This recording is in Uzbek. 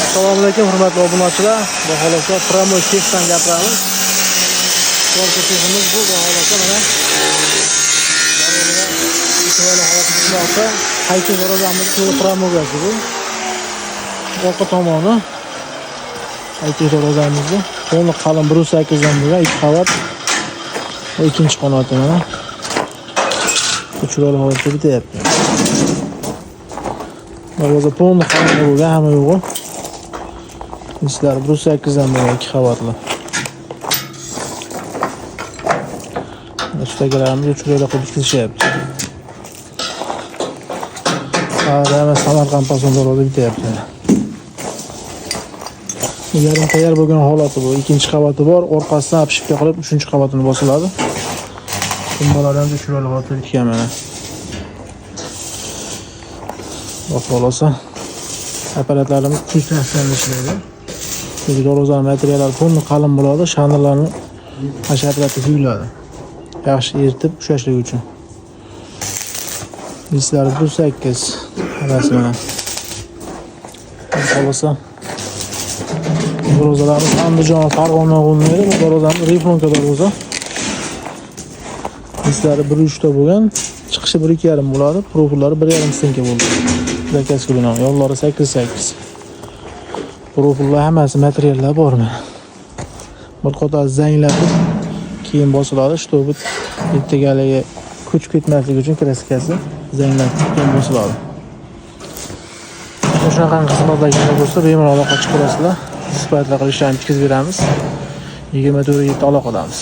Assalomu alaykum, hurmatli obunachilar. Bu holatda Promoy sexdan gapiramiz. Svorka seximiz bu holatda mana chiroyli holatda ketmoqda. Qaysi darvozamiz to'liq promogasi bu. Orqa tomoni qaysi darvozamizni to'liq qalin 1.8 dan bo'lgan ikki qavat. Bu ikkinchi qanoti mana. Bu chiroyli holatda bityapti. Darvoza полный qalin bo'lgan, hamma yo'g'i. Listlar 1.8 dan bo'lgan ikki qavatli. Ustalarimiz chiroyli qilib bitkirishyapti. Hali Samarqand fason darvoza bityapti. Bu yarim tayyor bo'lgan holati bu. Ikkinchi qavati bor, orqasidan обшивка qilib uchinchi qavatini bosiladi. Tumbalar ham chiroyli holatda bitgan mana. Xudo xohlasa apparatlarimiz 380 ishlaydi. Chunki darvozani materiallari полный qalin bo'ladi, shandirlarni mana shu apparatga quyiladi. Yaxshi eritib ushlashlik uchun. Listlari 1.8 hammasi mana. Xudo xohlasa darvozalarimiz Andijon, Farg'ona qo'llanadi. Bu darvozamiz рифленка darvoza. Listlari 1.3 ta bo'lgan, chiqishi 1.2,5 bo'ladi, profillari 1.5 стенка bo'ldi. Заказ qilingan, yo'llari 8.8. Profillar hammasi materiallar bor mana. Bir qator zanglatib keyin bosiladi, чтобы ertagaligi ko'chib ketmasligi uchun kraskasi zanglatib keyin bosiladi. Shunaqa xizmatlar kerak bo'lsa, bemalol aloqa chiqarasizlar. Sifatli qilib ishlarni bitkazib beramiz. 24/7 aloqadamiz.